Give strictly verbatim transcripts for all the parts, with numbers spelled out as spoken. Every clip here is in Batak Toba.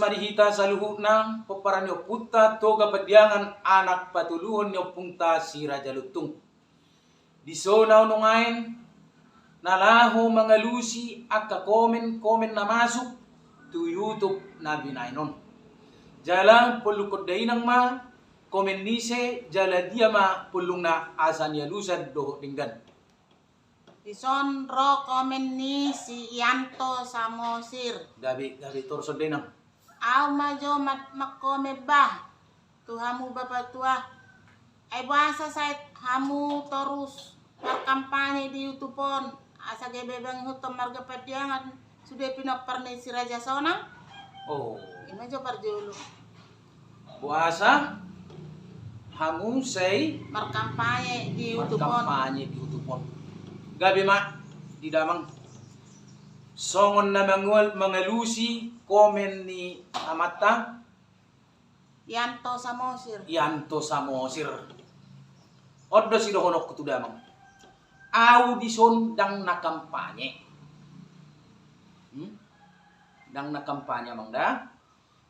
ma di hita saluhutna, pomparan ni ompunta Toga Pandiangan, anak patoluhon ni ompunta si Raja Lontung. Dison ahu nuaeng na laho mangalusi angka komen-komen na masuk tu YouTube na binaen on. Jala pollungkon dainang ma komen ni ise, jala dia ma pollungna asa nialusan dohot denggan. Dison ro komen ni si Yanto Samosir. Gabe, gabe, torus on dainang. Au ma jo mat-, mangkomen bah tu hamu bapatua. Ai boasa sai hamu torus markampanye di YouTube on, asa gabe mangihuthon marga Pandiangan sude pinompar ni si Raja Sonang? Oh. Ima jo parjolo. Boasa hamu sai markampanye di YouTube on. Markampanye di YouTube on. Gabe ma di damang. Songon na mangual-, mangalusi komen ni amanta. Yanto Samosir. Yanto Samosir. On do sidohononku tu damang. Au dison ndang na kampanye. Hmm? Ndang na kampanye amang da.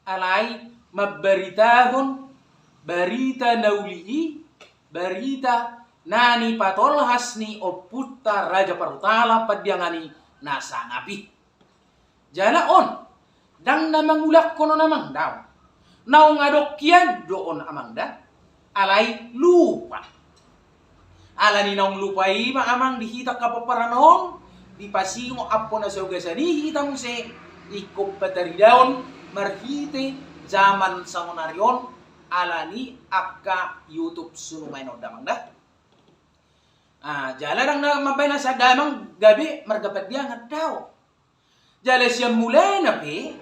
Alai mambaritahon barita na uli i, barita na nipatolhas ni ompunta Raja Parhutala Pandiangan i na sangap i. Jala on, ndang na mangulahon on amang da. Naung adong hian do on amang da. Alai lupa. Ala ni naung lupa i ma amang di hita angka pomparan on, dipasingot ampo na so gasan i hita muse ingkon pataridaon marhite jaman saonari on, ala ni angka YouTube sunungai on damang da. Ah, jala ndang na mambaen asa damang gabe marga Pandiangan, daong. Jala sian mulana pe,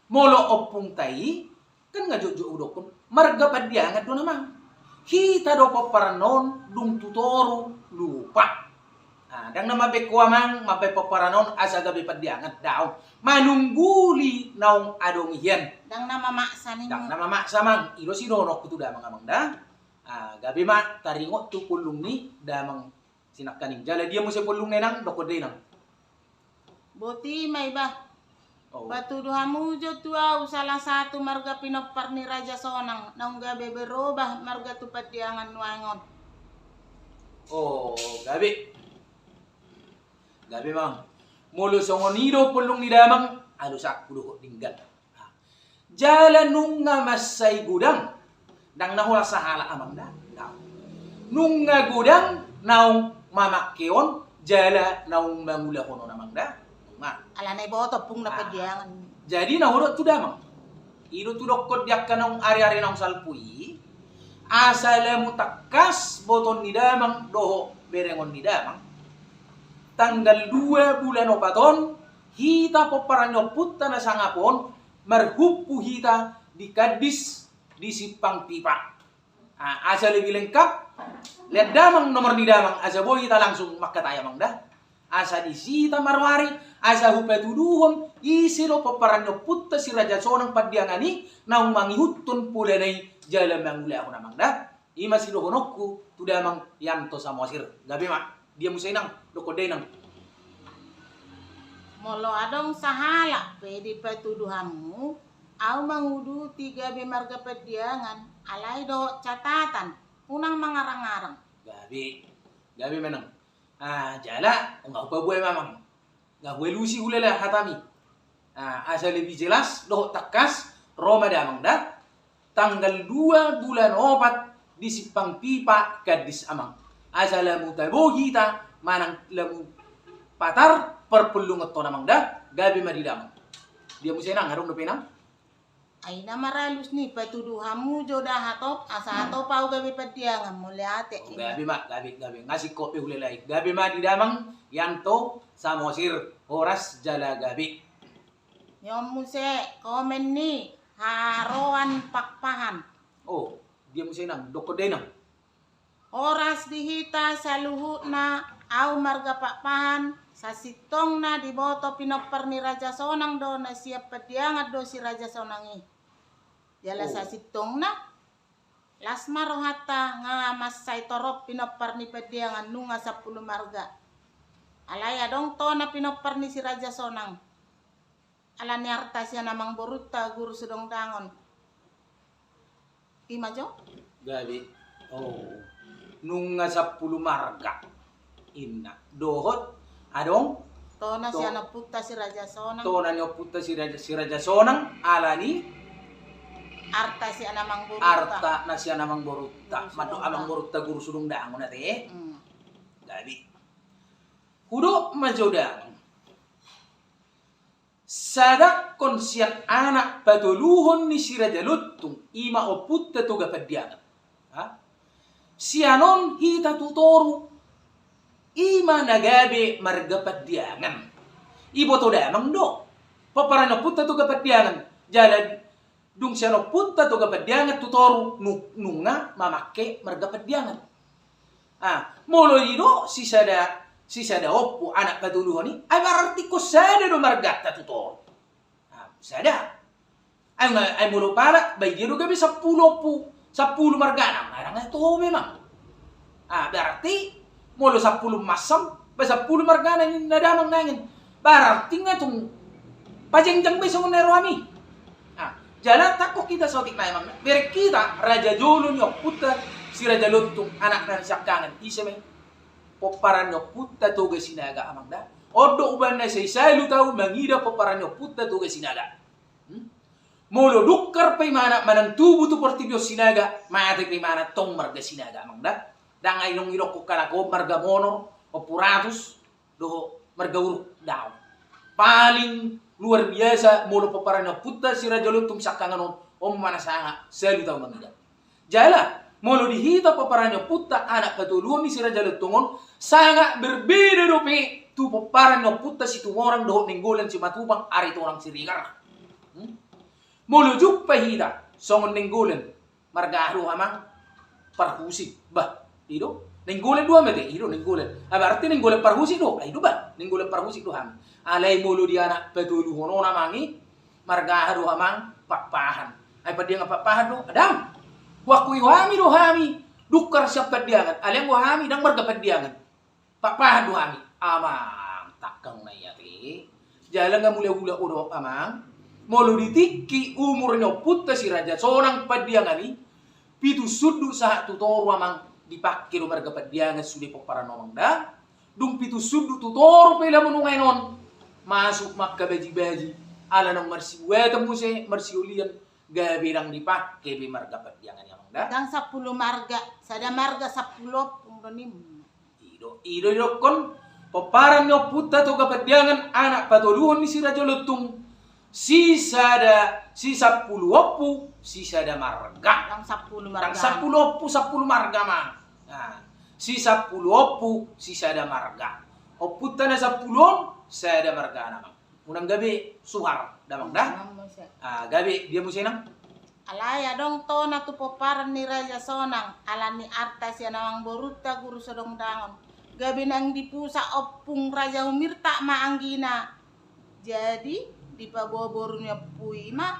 molo ompunta i, kan nga jotjot hudokkon, marga Pandiangan do namang. Hita do pomparan on, dung tu toru, lupa. Ah, ndang na mambaen ho amang, mambaen pomparan on, asa gabe Pandiangan, daong. Manungguli naung adong i hian. Ndang na mamaksa ninna. Ndang na mamaksa amang, i do sidohononku tu damang amang da. Ah, gabe ma taringot tu pollung ni damang si nangkaning. Jala dia muse pollungna inang, dokkon da inang. Boti ma i bah. Oh. Patudu hamu jo tu au salah satu marga pinompar ni Raja Sonang, naung gabe berobah marga tu Pandiangan nuaeng on. Oh, gabe. Gabe amang. Molo songon i do pollung ni damang, alusanku dohot denggan. Jala nunga mansai godang. Ndang na holan sahalak amang da. Nunga godang naung mamangke on, jala naung mangulahon on amang da. Nunga. Alana i boto pung na Pandiangan. Jadi na hudok tu damang. I do tudokkon di angka naung ari-ari naung salpu i. Asa lamu tangkas botoon ni damang dohot berengon ni damang. Tanggal dua bulan opat on, hita pomparan ni ompunta na sangap on, marhumpu hita di Kandis di Simpang Pipa. Ah, asa lebih lengkap, lean damang nomor ni damang, asa boi hita langsung mangkatai amang da. Asa disi hita marwari, asa hupatuduhon, ise do pomparan ni ompunta si Raja Sonang Pandiangan i, naung mangihuthon polana i jala mangulahon amang da. I ma sidohononku tu damang Yanto Samosir. Gabe ma. Dia muse inang, dokkon da inang. Molo adong sahalak pe dipatudu hamu, au manguduti gabe marga Pandiangan, alai dohot catatan, unang mangarang-arang. Gabe, gabe ma inang. Ah, jala, nga hupaboa i amang. Nga hualusi hulala hatami. Ah, asa lebih jelas, dohot tangkas, ro ma damang da. Tanggal dua bulan opat di Simpang Pipa Kandis amang. Asa lamu tabo hita manang lamu patar parpollungonta on amang da, gabe ma di damang. Dia muse inang, adong dope inang? Ai na maralus ni patudu hamu jo da hatop, asa hatop au gabe Pandiangan, mauliate. Oh, gabe ma, gabe, gabe. Nga singkop pe hulala i. Gabe ma di damang Yanto Samosir, horas jala gabe. Nion muse komen ni Haroan Pakpahan. Oh, dia muse inang, dokkon da inang. Horas di hita saluhutna, au marga Pakpahan, sasintongna diboto pinompar ni Raja Sonang do na sian Pandiangan do si Raja Sonang i. Jala sasintongna, las ma rohanta nga mansai torop pinompar ni Pandiangan nunga sampulu marga. Alai adong tona pinompar ni si Raja Sonang. Ala ni arta sian amangborunta guru Sidondang on. Ima jo? Gabe. Oh. Nunga sampulu marga. Inna. Dohot. Adong. Tona sian ompunta si Raja Sonang. Tona ni ompunta si Raja, si Raja Sonang. Ala ni. Arta sian amangborunta. Arta na sian amangborunta. Guru Sidondang. Mandok amangborunta guru Sidondang on ate. Hmm. Gabe. Hudok ma jo damang. Sadangkon sian anak patoluhon ni si Raja Lontung, ima ompunta Toga Pandiangan. Ha? Sian on hita tu toru, ima na gabe marga Pandiangan. Iboto damang do. Pomparan ni ompunta Toga Pandiangan. Jala dung sian ompunta Toga Pandiangan tu toru nu-, nunga mamangke marga Pandiangan. Ah, molo i do sisada, sisada ompu anak patoluhon i, ai berarti ingkon sada do marganta tu toru. Ah, sada. Ai nga, ai molo pala, ba i dia do gabe sampulu ompu, sampulu margana, nang na toho memang. Ah, berarti molo sampulu mansam, ba sampulu margana ninna damang nangkin. Berarti nga tung pajengjang be songon na ro hami. Ah, jala tangkok hita saotik nai amang. Bereng hita raja jolo ni ompunta si Raja Lontung anakna ni siangkangan. Ise ma i? Pomparan ni ompunta Toga Sinaga amang da. On do umbahen na sai salu taon mangida pomparan ni ompunta Toga Sinaga. Hmm? Molo dungkar pe imana manang tubu tu portibi on Sinaga, mate pe imana tong marga Sinaga amang da. Ndang ai nunga idokkon halak on marga Monor, Ompu Ratus, dohot marga Uruk, daong. Paling luar biasa molo pomparan ni ompunta si Raja Lontung siangkangan on, on ma na sanga salu taon mangida. Jala, molo di hita pomparan ni ompunta anak patoluhon ni si Raja Lontung on, sangat berbeda dope tu pomparan ni ompunta Situmorang dohot Nainggolan Simatupang Aritonang Siregar. Hmm? Molo jumpa hita songon Nainggolan, marga aha do hamu amang? Parhusip. Bah, i do. Nainggolan do hamu ate, i do Nainggolan. Ah, berarti Nainggolan Parhusip do. Ah, i do bah, Nainggolan Parhusip do hamu. Alai molo di anak patoluhon on amang i, marga aha do hamu amang? Pakpahan. Ai Pandiangan Pakpahan do? Ndang. Huakui hami do hami dungkar sian Pandiangan. Alai anggo hami ndang marga Pandiangan. Pakpahan do hami. Amang, tangkang na i ate. Jala nga mulahula ho do amang. Molo di tingki umur ni ompunta si Raja Sonang Pandiangan i, pitu sundut sahat tu toru amang, dipangke do marga Pandiangan sude pomparan on amang da. Dung pitu sundut tu toru pe lam nunga i on, masuk ma angka bajibaji, ala naung marsibuatan muse, marsiolian, gabe ndang dipangke be marga Pandiangan i amang da. Ndang sampulu marga, sada marga sampulu ompung do ninna. I do, i do didokkon pomparan ni ompunta Toga Pandiangan anak patoluhon ni si Raja Lontung. Sisada, sisampulu ompu, sisada marga. Ndang sampulu marga. Ndang sampulu ompu, sampulu marga amang. Nah, sisampulu ompu, sisada marga. Ompunta na sampulu on, sada margana amang. Unang gabe suhar damang da. Unang muse. Ah, gabe dia muse nang. Alai adong tona tu pomparan ni Raja Sonang, ala ni arta sian amangborunta guru Sidondang on. Gabe nang dipusa ompung Raja Umirta ma anggina. Jadi, dipaboa boru ni ompu i ma.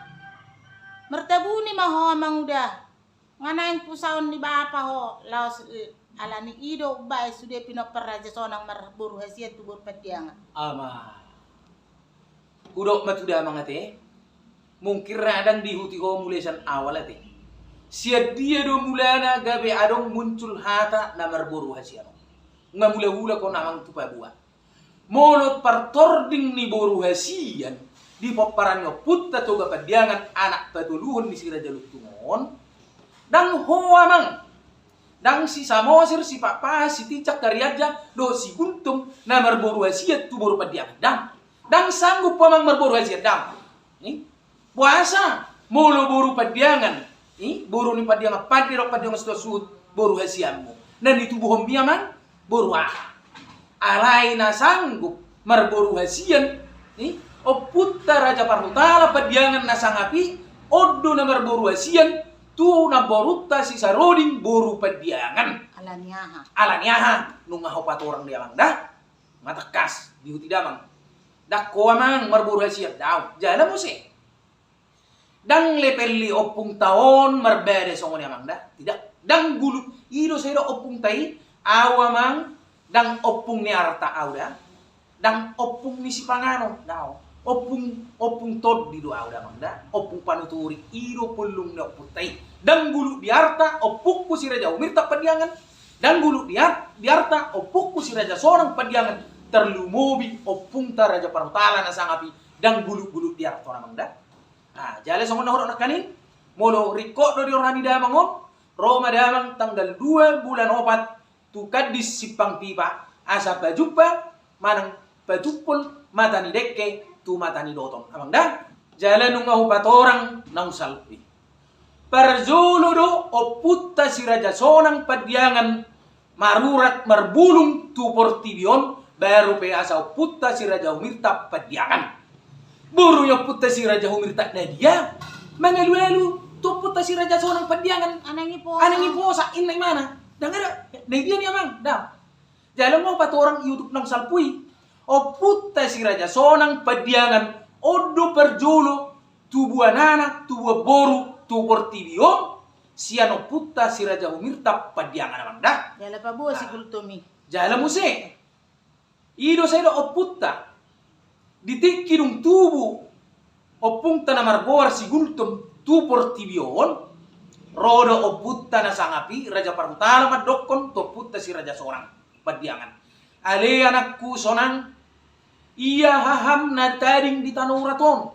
Martabuni ma ho amang uda. Nga naeng pusaon ni bapa ho, laos, eh, ala ni i do umbahen sude pinompar Raja Sonang marboru hasian tu boru Pandiangan. Amang. Hudok ma tu damang ate. Mungkin ra ndang diihuti ho mulai sian awal ate. Sian dia do mulana gabe adong muncul hata na marboru hasian on? Nga mulahula ho amang tu paboa. Molo partording ni boru hasian di pomparan ni ompunta Toga Pandiangan anak patoluhon ni si Raja Lontung on, ndang ho amang, ndang si Samosir, si Pakpahan, si Tincak, Karianja dohot si Gultom na marboru hasian tu boru Pandiangan, ndang. Ndang sanggup amang marboru hasian, ndang. Ni? Boasa molo boru Pandiangan, i, boru ni Pandiangan Pande dohot Pandiangan Situan Suhut boru hasianmu, na nitubuhonmi amang boru aha? Alai na sanggup marboru hasian, i, ompunta Raja Parhutala Pandiangan na sangap i, on do na marboru hasian tu namborunta si Saroding boru Pandiangan. Ala ni aha? Ala ni aha? Nunga ho patorang di amang da. Nga tangkas diihuti damang. Ndang ho amang marboru hasian, daong. Jala muse. Ndang lepel ni ompunta on marbada songon i amang da. Tidak. Ndang gulut. I do sai do ompunta i. Au amang, ndang ompung ni arta au da. Ndang ompung ni sipanganon, daong. Ompung, ompung tondi do au damang da, ompung panuturi, i do pollung ni ompunta i. Ndang gulut di arta ompungku si Raja Humirtap Pandiangan, ndang gulut di ar-, di arta ompungku si Raja Sonang Pandiangan, tarlumobi ompungta Raja Parhutala na sangap i, ndang gulut-gulut di arta damang da. Nah, jala songon na hudok nangkaning, molo ringkot do di roha ni damang on, ro ma damang tanggal dua bulan opat, tu Kandis Simpang Pipa, asa pajumpa manang patumpol mata ni dengke tu mata ni doton. Amang da, jala nunga hupatorang naung salpu i. Parjolo do ompunta si Raja Sonang Pandiangan marurat marbulung tu portibi on, baru pe asa ompunta si Raja Humirtap Pandiangan. Boru ni ompunta si Raja Humirtap na dia mangalualu tu ompunta si Raja Sonang Pandiangan. Anang i posa. Anang i posa, inna imana. Ndang ada, na dia ni amang, ndang. Jala ma hupatorang i utup naung salpu i. Ompunta si Raja Sonang Pandiangan, on do parjolo tubuan anak, tubuan boru tu portibi on, sian ompunta si Raja Humirtap Pandiangan amang da. Jala paboa si Gultom i. Jala muse. I do sada ompunta. Di tingki dung tubu ompungta na margoar si Gultom tu portibi on, ro do ompunta na sangap i Raja Parhutala mandokkon tu ompunta si Raja Sonang Pandiangan. Ale anakku Sonang, ia haham na tading di tano urat on,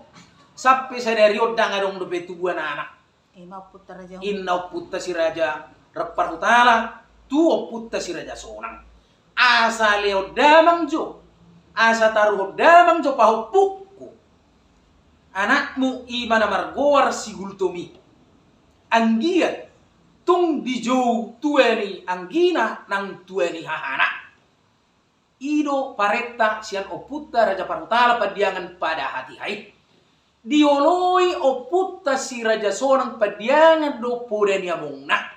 sampe sadari on ndang adong dope tubuan anak. Ima ompunta Raja Hum-, inna ompunta si Raja Parhutala tu ompunta si Raja Sonang. Asa lehon damang jo, asa taruhon damang jo pahompungku. Anakmu ima na margoar si Gultom i. Anggiat tung dijou tua ni anggina nang tua ni hahana. I do parenta sian ompunta Raja Parhutala Pandiangan pada hatiha i. Dioloi ompunta si Raja Sonang Pandiangan do poda ni amongna.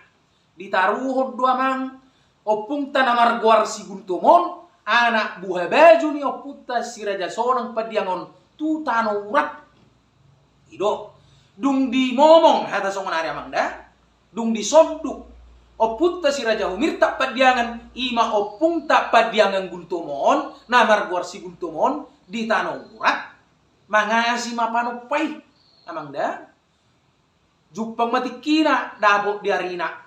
Ditaruhon do amang ompungta na margoar si Gultom on, anak buha baju ni ompunta si Raja Sonang Pandiangan on tu tano urat. I do, dung dimomong hata songon ari amang da, dung disonduk ompunta si Raja Humirtap Pandiangan, ima ompungta Pandiangan Gultom on, na margoar si Gultom on, di tano urat, mangasi ma panompa i, amang da. Jumpang ma tingkina, dapot di arina.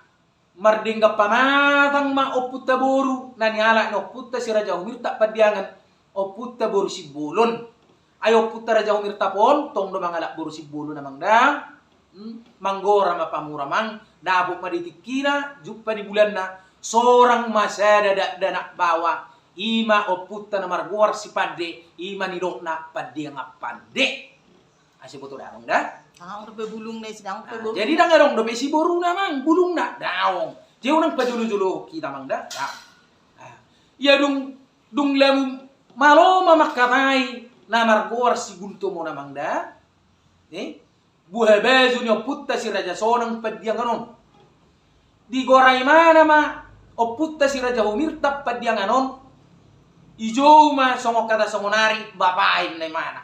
Mardenggan pamatang ma ompunta boru, na nialap ni ompunta si Raja Humirtap Pandiangan, ompunta boru Simbolon. Ai ompunta Raja Humirtap on, tong do mangalap boru Simbolon amang da. Hmm, manggora ma pamura amang, dapot ma di tingkina, jumpa di bulanna, sorang ma sada dakdanak baoa, ima ompunta na margoar si Pande, ima nidokna Pandiangan Pande. Asi boto damang da. Ndang adong dope bulungna i, ndang adong dope. Ah, jadi ndang adong dope siboruna amang, bulungna daong. Jadi unang pajolo-jolo hita amang da. Nah. Ah. Ia dung, dung lamu malo ma mangkatai na margoar si Gultom on amang da. Eh? Buha baju ni ompunta si Raja Sonang Pandiangan on. Digorai mana ma ompunta si Raja Humirtap Pandiangan on, ijou ma songon hata songon ari bapa inna imana.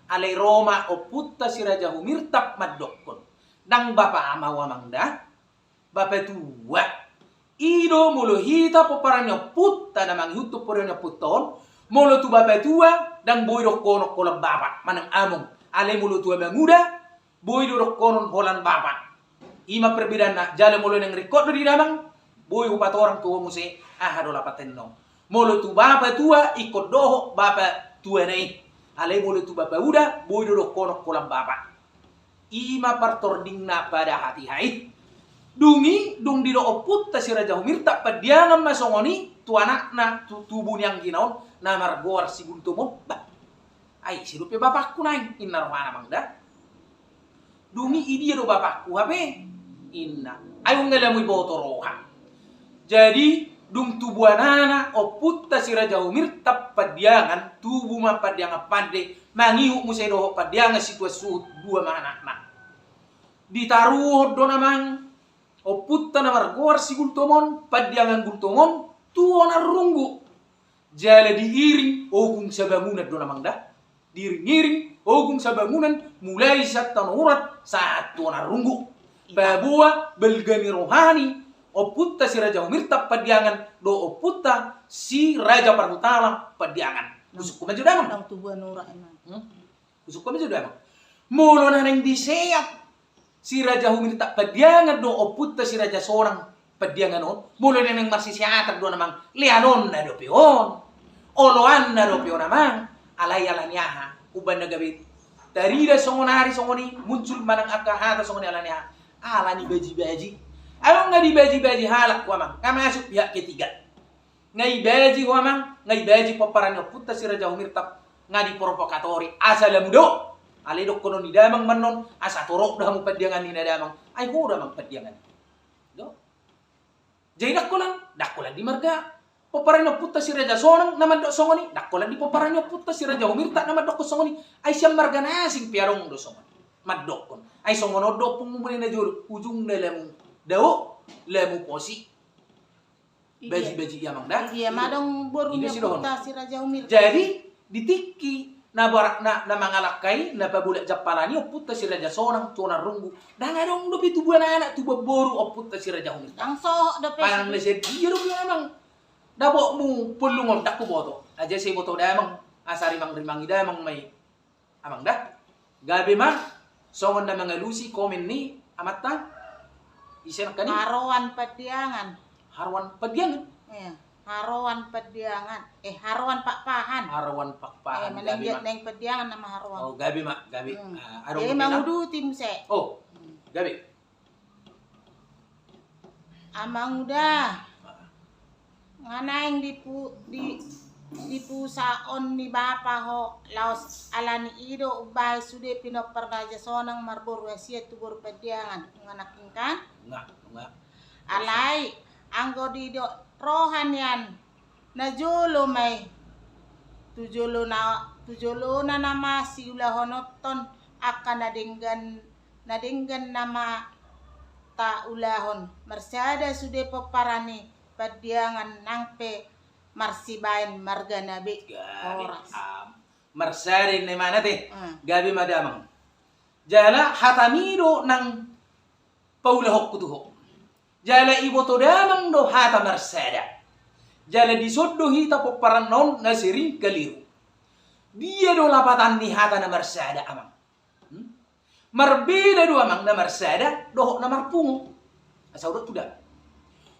Alai ro ma ompunta si Raja Humirtap mandokkon. Ndang bapa ma au amang da, bapa tua. I do molo hita pomparan ni ompunta na mangihuthon poda ni ompunta on, molo tu bapa tua, ndang boi dokkonon holan bapa, manang among. Alai molo tu amanguda, boi do dokkonon holan bapa. Ima perbedaanna, jala molo naeng ringkot do di damang, boi hupatorang tu ho muse, aha do lapatanna on. Molo tu bapa tua, ingkon dohot bapa tuana i. Alai molo tu bapa uda, boi do dokkonon holan bapa. Ima partordingna pada hatiha i. Dung i, dung didok ompunta si Raja Humirtap Pandiangan ma songon i, tu anakna, tu tubu ni anggina on, na margoar si Gultom on, bah. Ai, ise dope bapakku naeng, inna rohana amang da. Dung i, i dia do bapakku hape, inna. Ai, unang lamu iboto roha. Jadi, dung tubuan anak, ompunta si Raja Humirtap Pandiangan, tubu ma Pandiangan Pande, mangihut muse dohot Pandiangan Situan Suhut, dua ma anakna. Ditaruhon do amang, ompunta na margoar si Gultom on, Pandiangan Gultom on, tu Onan Runggu. Jala diiring Ogung Sabangunan do amang da. Diiring-iring Ogung Sabangunan mulai sian tano urat sahat tu Onan Runggu. Paboa balga ni roha ni ompunta si Raja Humirtap Pandiangan dohot ompunta si Raja Parhutala Pandiangan. Busukku ma jo damang. Nang tubuan urat emang. Hmm? Husungkun ma jo damang. Molo na naeng diseat si Raja Humirtap Pandiangan do ompunta si Raja Sonang Pandiangan on, molo na naeng marsiseatan do damang, leanonna dope on, oloanna dope on amang. Alai ala ni aha? Umbaen na gabe tarida songon ari songon i, muncul manang angka hata songon i ala ni aha? Ala ni bajibaji. Ai nga dibajibaji halak ho amang, nga masuk pihak ketiga. Nga ibaji ho amang, nga ibaji pomparan ni ompunta si Raja Humirtap, nga diprovokatori asa lamu dao. Alai dohonon ni damang annon, asa torop do hamu Pandiangan ninna damang, ai ho damang Pandiangan. Do. Jadi ndang holan, ndang holan di marga pomparan ni ompunta si Raja Sonang na mandok songon i, ndang holan di pomparan ni ompunta si Raja Humirtap na mandokkon songon i. Ai sian marga na asing pe adong do songon i mandokkon. Ai songon on do ompungmu muse na jolo, ujungna lamu dao, lamu posi. Bajibaji i amang da. Dia ma adong boru ni ompunta si Raja Humirtap. Jadi di tingki na barak na, na mangalangka i, na pabolak jampalan i ompunta si Raja Sonang, Tuan Runggu, ndang adong dope tubuan anak, tubuan boru ompunta si Raja Humirtap. Ndang sohot dope. Manang na sadia dope amang dapotmu Pollung on, ndang huboto. Aja sai boto damang, asa rimangrimang i damang ma i. Amang da. Gabe ma songon na mangalusi komen ni amanta. Ise nangkin i? Haroan Pandiangan. Haroan Pandiangan. Iya. Haroan Pandiangan. Eh, Haroan Pakpahan. Haroan Pakpahan. Eh, gabe ma. Naeng Pandiangan nama haroan. Oh, gabe ma, gabe. Hmm. Ah, adong. Jadi manguduti muse. Oh. Hmm. Gabe. Amang uda, nga naeng dipu-, di-, dipusaon ni bapa ho laos ala ni i do umbahen sude pinompar Raja Sonang marboru hasian tu boru Pandiangan, nga nangkin kan? Nga, nga. Alai, anggo didok roha nian, na jolo ma i. Tu jolona, tu jolona nama siulahononhon angka na denggan, na denggan nama taulahon. Marsada sude pomparan ni Pandiangan nang pe marsibaen margana be. Gabe. Horas. Am. Marsada inna imana te. Hmm. Gabe ma damang. Jala hatami do nang paulahonku tu ho. Jala iboto damang do hata marsada. Jala dison do hita pomparanna on na sering keliru. Dia do lapatan ni hata na marsada amang? Hmm? Marbeda do amang na marsada dohot na marpungu. Asa hudok tu damang.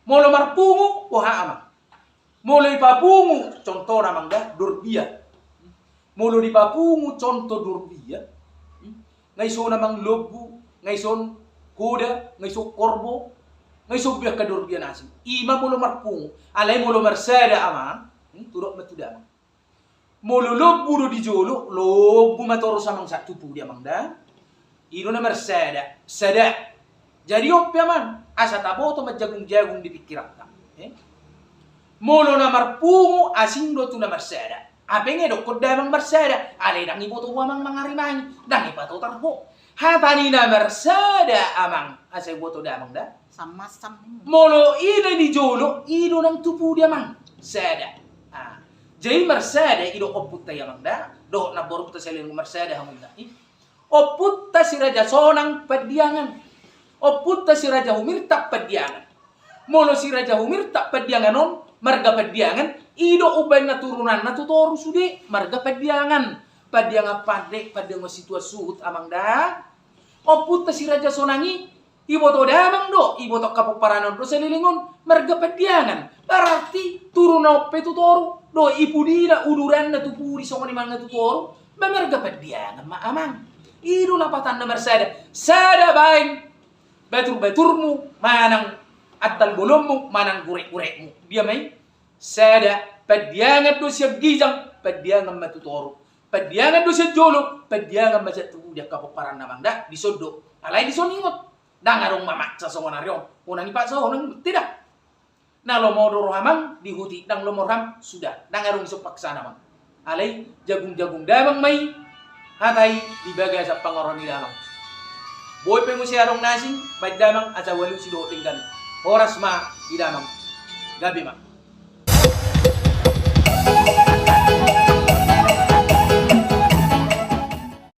Molo marpungu, boha amang? Molo ipapungu, contohna amang da, dorbia. Molo dipapungu contoh dorbia, nga ison amang lombu, nga ison hoda, nga ison korbo, nga ison be angka dorbia na asing. Ima molo marpungu, alai molo marsada amang, hmm, hudok ma tu damang. Molo lombu do di jolo, lombu ma torus amang sahat tu pudi amang da. I do na marsada, sada. Jadi on pe amang, asa taboto manjagung-jagung di pikiranta. Eh? Molo na marpungu asing do tu na marsada. Hape nga didokkon damang marsada, alai ndang iboto ho amang mangarimangi, ndang ipatotar ho. Hata ni na marsada amang, asa iboto damang da. Sama-sama. Molo i na di jolo, i do nang tu pudi amang. Sada. Ah. Jadi marsada i do ompunta i amang da. Dohot na borunta selain marsada hamuna i. Ompunta si Raja Sonang Pandiangan. Ompunta si Raja Humirtap Pandiangan. Molo si Raja Humirtap Pandiangan on, marga Pandiangan, i do umbaen na turunanna tu toru sude, marga Pandiangan. Pandiangan Pande, Pandiangan Situan Suhut amang da. Ompunta si Raja Sonang i, iboto damang do, iboto angka pomparanna on do saleleng on, marga Pandiangan. Berarti turunanna on pe tu toru, do i pudina, uduranna tu pudi songon i ma na tu toru, ba marga Pandiangan ma amang. I do lapatanna marsada, sada baen batur-baturmu, manang andal bolonmu, manang gurek-gurekmu. Dia ma i, sada, Pandiangan do sian ginjang, Pandiangan ma tu toru. Pandiangan do sian jolo, Pandiangan ma sian tu pudi angka pomparanna amang da, dison do. Alai dison ingot. Ndang adong mamaksa songon ari on. Unang ipaksa ho, unang, tidak. Na lomo do rohamang, dihuti, ndang lomo roham, sudah. Ndang adong dison paksaan amang. Alai, jagung-jagung damang ma i, hata i di bagasan pangorahan ni damang. Boi pe muse adong na asing baen damang, asa hualusi dohot denggan. Horas ma di damang. Gabe ma.